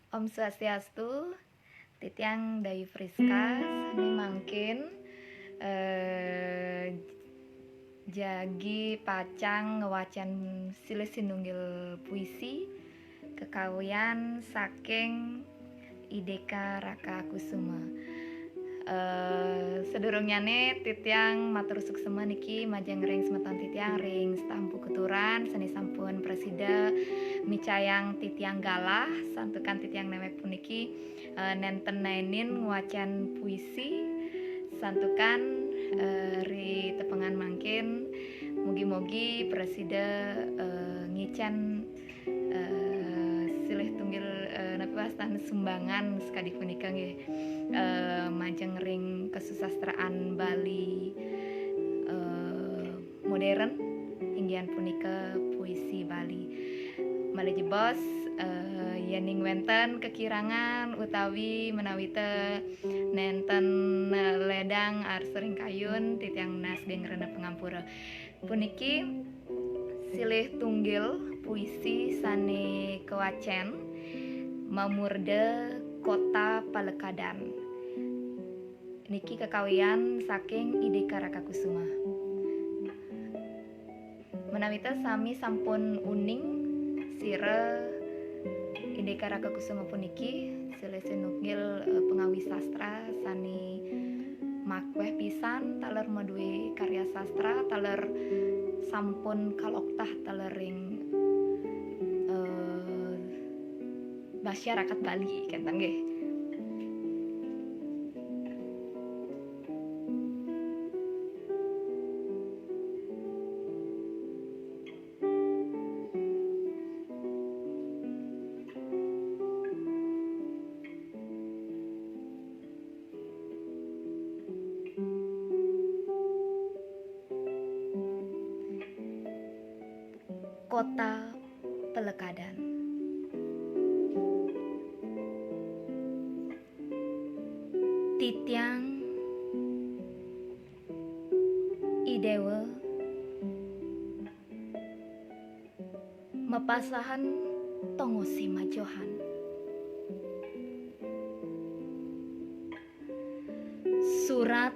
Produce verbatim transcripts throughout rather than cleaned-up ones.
Om Swastiastu, titiang Dayu Friska, sane mangkin, eh, jagi pacang ngwacen silih sinunggil puisi kekawian saking I Deka Raka Kusuma. Eh, sadurungnyane titiang matur suksma niki majeng ring semeton titiang ring Stampu Keturan sane sampun prasida micayang titiang galah, santukan titiang neme puniki, eh, nenten naenin ngwacen puisi, santukan, eh, ri tepengan mangkin mugi-mugi prasida, eh, ngicen, eh, silih tunggil, eh, napi wastan sumbangan sakadi punika nggih, eh, majeng ring kasusastraan Bali, eh, modern, inggih punika puisi Bali. Malih jebos, eh, yening wenten kekirangan utawi menawita nenten, eh, ledang arsa ring kayun, titiang nunas geng rena pangampura. Puniki silih tunggil puisi sane kawacen mamurda Kota Palekadan. Niki kekawian saking I Deka Raka Kusuma. Menawita sami sampun uning sira I Deka Raka Kusuma puniki silih sinunggil, eh, pangawi sastra sane makweh pisan taler madue karya sastra taler sampun kaloktah taler ring, eh, masyarakat Bali kenten nggih. Kota Pelekadan. Titiang I Dewa mapasahan tongose majohan. Surat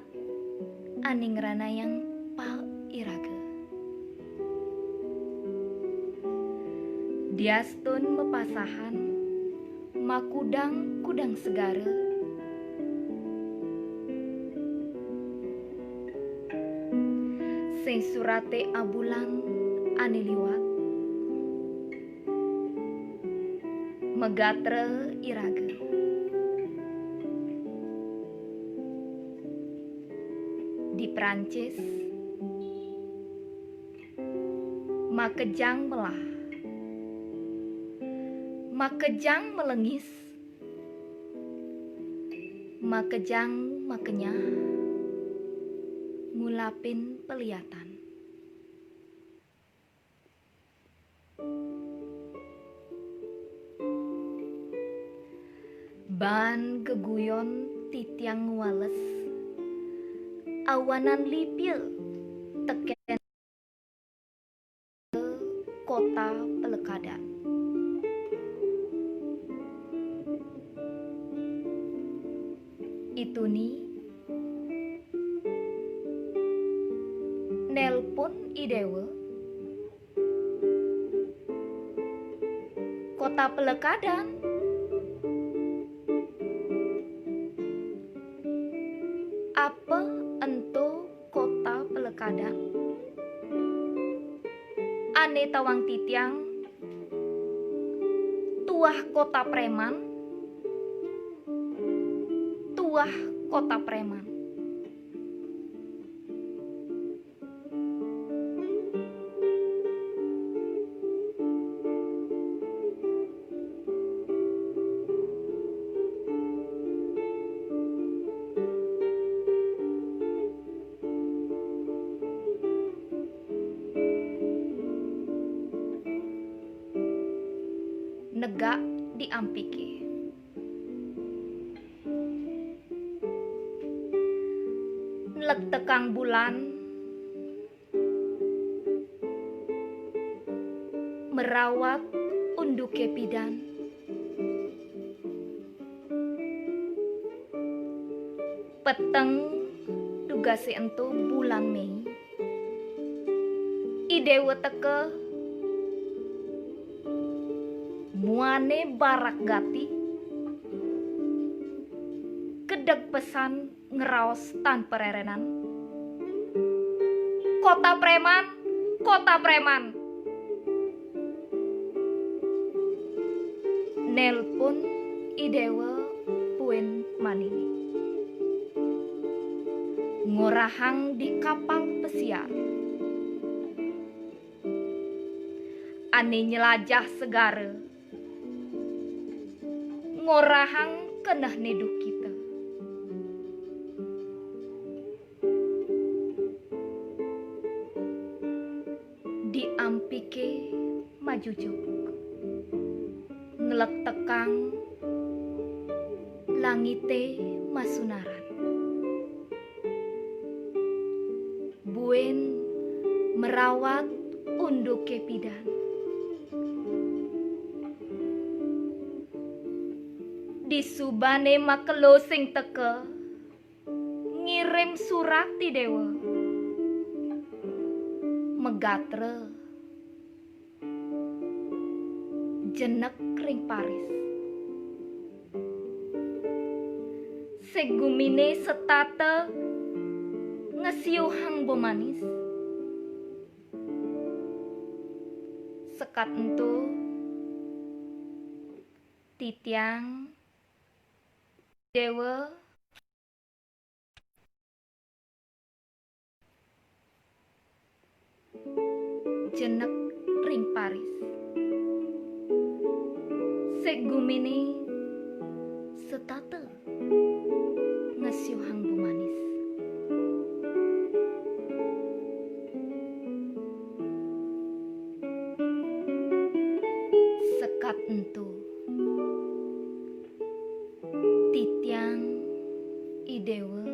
ane ngranayang pal iraga. Diastun mapasahan makudang-kudang segara. Sing surate abulan ane liwat. Magatra iraga. Di Prancis, makejang melah, makejang melengis, makejang makenyah, ngulapin peliatan. Baan geguyon titiang ngwales awanan lipia teken Kota Pelekadan. Ituni nelpon I Dewa. Kota Pelekadan. Apa ento Kota Pelekadan? Ane tawang titiang tuah kota preman, tuah kota preman. Negak di ampike. Nlektekang bulan, merawat unduke pidan. Peteng, dugase ento bulan Mei. I Dewa teka muane barak gati, gedeg pesan ngraos tan parerenan. Kota preman, kota preman. Nelpon I Dewa buin manini. Ngorahang di kapal pesiar. Ane njelajah segara. Ngorahang kenehne duh kita. Di ampike majujuk. Nglektekang langite masunaran. Buin merawat unduke pidan. Disubane makelo sing teka, ngirim surat I Dewa. Magatra jenek ring Paris. Segumine setata ngesiuhang bemanis. Sekat ento titiang Dewa jenek ring Paris. Segumine setata ngesiuhang bemanis. Sekat ento. Titiang I Dewa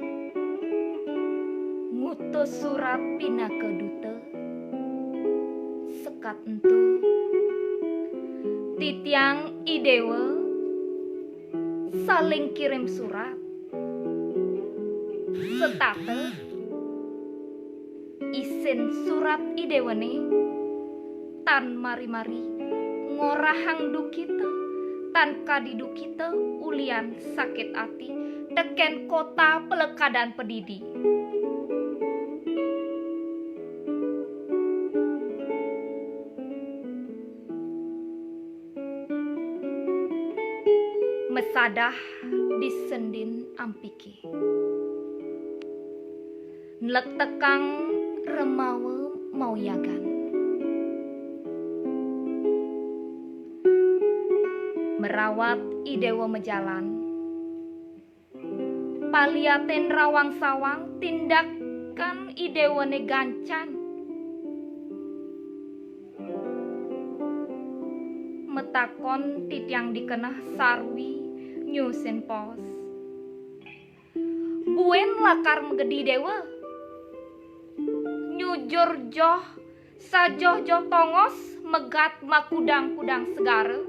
ngutus surat pinaka duta. Sekat ento. Titiang I Dewa saling kirim surat. Setata isin surat I Dewane tan mari-mari ngorahang dukita, tan kadi dukita ulian sakit ati teken kota palekadan padidi. Masadah di sendin ampike. Nlektekang remawa mauyagan. Merawat I Dewa majalan. Paliatin rawang sawang tindakan I Dewane gancan. Matakon titiang dikeneh sarwi nyusin pos. Buin lakar magedi Dewa. Nyujur joh sajoh-joh tongos megat makudang-kudang segara.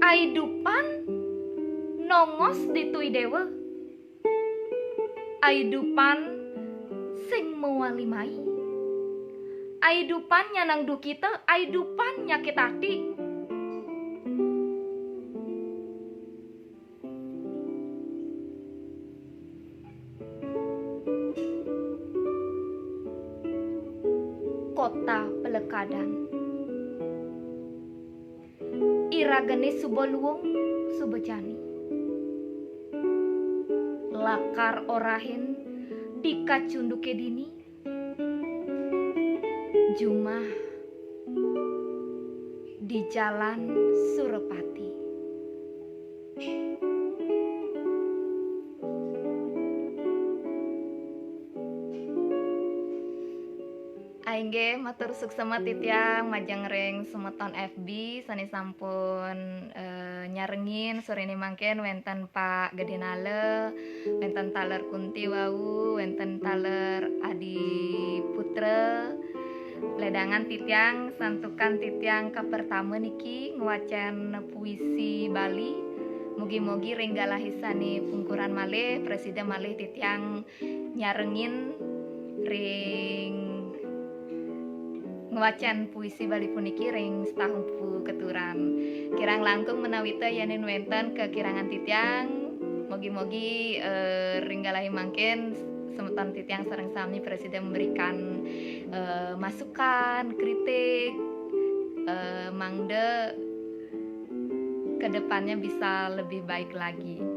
Aidupan nongos ditu I Dewa. Aidupan sing mawali mai. Aidupan nyanang dukita, aidupan nyakit ati. Kota Pelekadan. Iragane suba luung, suba jani. Lakar orahin di kacunduke dini, jumah di Jalan Surapati. Inggih, matur suksema titiang majeng ring semeton F B sane sampun, eh, nyarengin. Sorene mangkin wenten Pak Gede Nala, wenten taler Kunti wau, wenten taler Adi Putra. Ledangan titiang, santukan titiang kapertama niki ngwacen puisi Bali. Mugi-mugi ring galahe sane pungkuran malih, prasida malih titiang nyarengin ring ngwacen puisi Bali puniki ring setahun pu keturan. Kirang langkung menawita yenin wenten kekirangan titiang, mugi-mugi eh, ring galahe mangkin semeton titiang sareng sami prasida memberikan eh, masukan, kritik, eh, mangda kedepannya bisa lebih baik lagi.